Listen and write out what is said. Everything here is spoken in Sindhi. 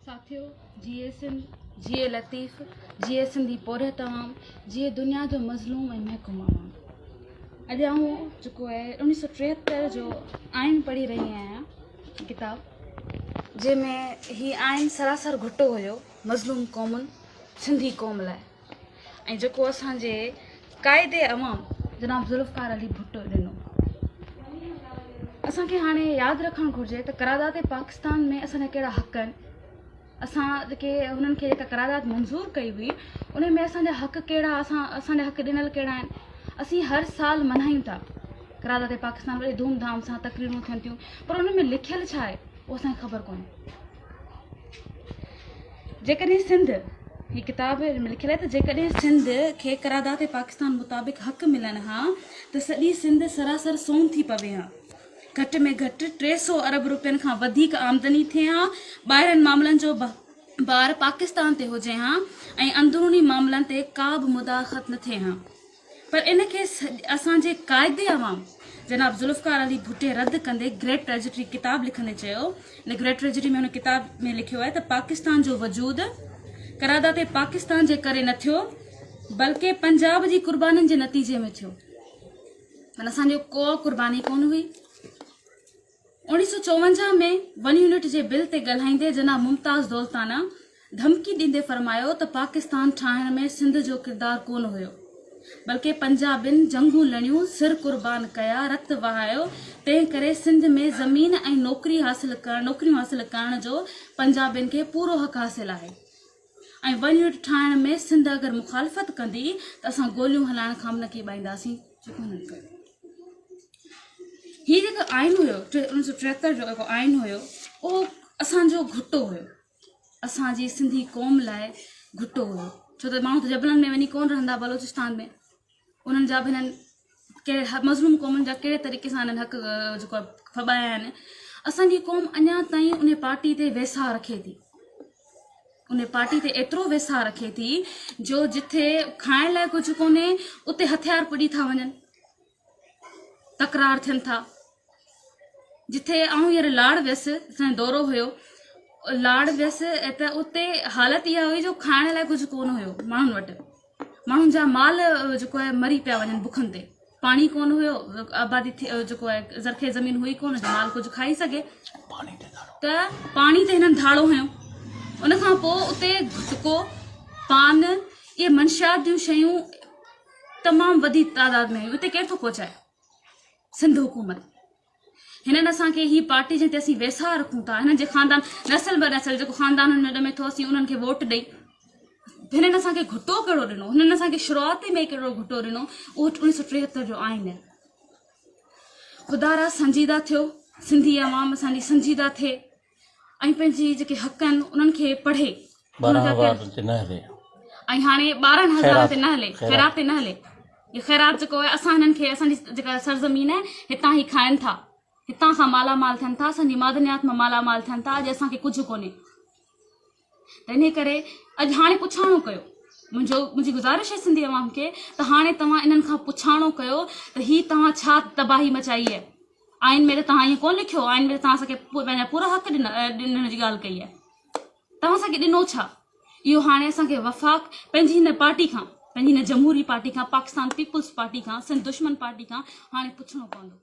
ساٿيو جيئي سنڌ جيئي لطيف جيئي سنڌي پورهيت عوام جيئي دنيا جو مظلوم ۽ محڪوم عوام اڄ آئون جيڪو آهي اوڻيهه سو ٽيهتر جو آئين پڙهي رهي آهيان ڪتاب جنهن ۾ هي آئين سراسر گهٽو هيو مظلوم قومن سنڌي قوم لاء ۽ جيڪو اسان جي قائد عوام جناب ذوالفقار علي ڀٽو ڏنو. اسان کي هاڻي ياد رکڻ گهرجي ته قرارداد پاڪستان ۾ اسان جا ڪهڙا حق آهن اسان جيڪي هنن کي جيڪا قرارداد منظور ڪئي هئي ان ۾ اسان جا حق ڪهڙا اسان اسان جا حق ڏنل ڪهڙا آهن اسين هر سال ملهايون ٿا قرارداد پاڪستان وڏي ڌوم ڌام سان تقريرون ٿين ٿيون پر ان ۾ لکيل ڇا آهي اهو اسان کي خبر ڪونهي جيڪڏهن سنڌ، هي ڪتاب ۾ لکيل آهي ته جيڪڏهن سنڌ کي قرارداد پاڪستان مطابق حق ملن ها ته سڄي سنڌ سراسر سون ٿي پوي ها. گهٽ ۾ گهٽ 300 ارب روپين کان وڌيڪ آمدني ٿئي ها، ٻاهرين معاملن جو بار پاڪستان تي هجي ها ۽ اندروني معاملن تي ڪا به مداخلت نه ٿئي ها. پر ان کي اسان جي قائد عوام جناب ذوالفقار علي ڀٽي رد ڪندي گريٽ ٽريجڊي ڪتاب لکندي چيو ان گريٽ ٽريجڊي ۾ هن ڪتاب ۾ لکيو آهي ته پاڪستان جو وجود قرارداد پاڪستان جي ڪري نه ٿيو بلڪه پنجاب جي قربانين جي نتيجي ۾ ٿيو معنيٰ اسان جو ڪو قرباني ڪونه هئي 1954 ۾ ون يونٽ جي بل تي ڳالهائيندي جناب ممتاز دولتانه ڌمڪي ڏيندي فرمايو ته پاڪستان ٺاهڻ ۾ سنڌ جو ڪردار ڪونه هيو بلڪه پنجابين جنگون لڙيون، سر قربان ڪيا، رت وهايو، تنهن ڪري سنڌ ۾ زمين ۽ نوڪري حاصل نوڪريون حاصل ڪرڻ جو پنجابين کي پورو حق حاصل آهي ۽ ون يونٽ ٺاهڻ ۾ سنڌ اگر مخالفت ڪندي ته اسان گوليون هلائڻ کان به نه ڪيٻائينداسين جيڪو هنن ڪيو. هي جيڪو آئين هيو 1973 جو جيڪو آئين هيو اهو اسان جو گهٽو هيو اسان جي سنڌي قوم لاء گهٽو هيو ڇو ته ماڻهو ته جبلن ۾ وڃي ڪونه رهندا بلوچستان ۾ انهن جا به هنن ڪهڙي مظلوم قومن جا ڪهڙي طريقي سان هنن حق جيڪو ڦٻايا آهن اسان جي قوم اڃا تائين ان پارٽي تي ويساهه رکي ٿي ان پارٽي تي ايترو ويساهه رکي ٿي جو جٿي کائڻ لاء ڪجهه ڪونهي اتي هٿيار پڄي ٿا وڃن تڪرار ٿين ٿا جتي آئون هينئر لاڙ ويس اسان جو دورو هيو لاڙ ويس ته اتي حالت اها هئي جو کائڻ لاء ڪجهه ڪونه هيو ماڻهن وٽ ماڻهن جا مال جيڪو آهي مري پيا وڃن بکن تي پاڻي ڪونه هيو آبادي ٿي جيڪو آهي زرخيز زمين هئي ڪونه جو مال ڪجهه کائي سگهي ته پاڻي تي هنن ڌاڙو هنيو ان کان پوء اتي گٽڪو پان اهي منشيات جون شيون تمام وڌي تعداد ۾ هيون اتي ڪير ٿو پهچائي سنڌ حڪومت هنن اسان کي هي پارٽي جنهن تي اسين ويساهه رکون ٿا هنن جي خاندان نسل به نسل جيڪو خاندان هن ۾ ڄمي ٿو اسين انهن کي ووٽ ڏئي هنن اسان کي گهٽو ڪهڙو ڏنو هنن اسان کي شروعات ۾ ڪهڙو گهٽو ڏنو اهو 1973 جو آئين آهي خدا را سنجيده ٿيو سنڌي عوام اسان جي سنجيده ٿئي ۽ پنهنجي جيڪي حق آهن انهن کي پڙهي 12000 تي نه هلي ۽ هاڻي 12000 تي نه هلي خيرات تي نه هلي هي خيرات جيڪو آهي اسان هنن کي اسان جي جيڪا سرزمين آهي هتان هي کائن ٿا هتان کان مالا مال ٿين ٿا اسان جي معدنيات مان مالا مال ٿين ٿا اڄ اسان کي ڪجهه ڪونهي ته انهي ڪري اڄ هاڻي پڇاڻو ڪيو منهنجو منهنجي گذارش آهي سنڌي عوام کي ته هاڻي توهان انهن کان پڇاڻو ڪيو ته هي توهان ڇا تباهي مچائي آهي آئين ۾ ته توهان ائين ڪونه لکيو آئين ۾ ته توهان اسان کي پنهنجا پورا حق ڏنا ڏنڻ جي ڳالهه ڪئي آهي توهان اسان کي ڏنو ڇا اهو هاڻي اسان کي وفاق پنهنجي هن پارٽي کان پنهنجي هن جمهوري پارٽي کان پاڪستان پيپلز پارٽي کان سنڌ دشمن پارٽي کان هاڻي پڇڻو پوندو.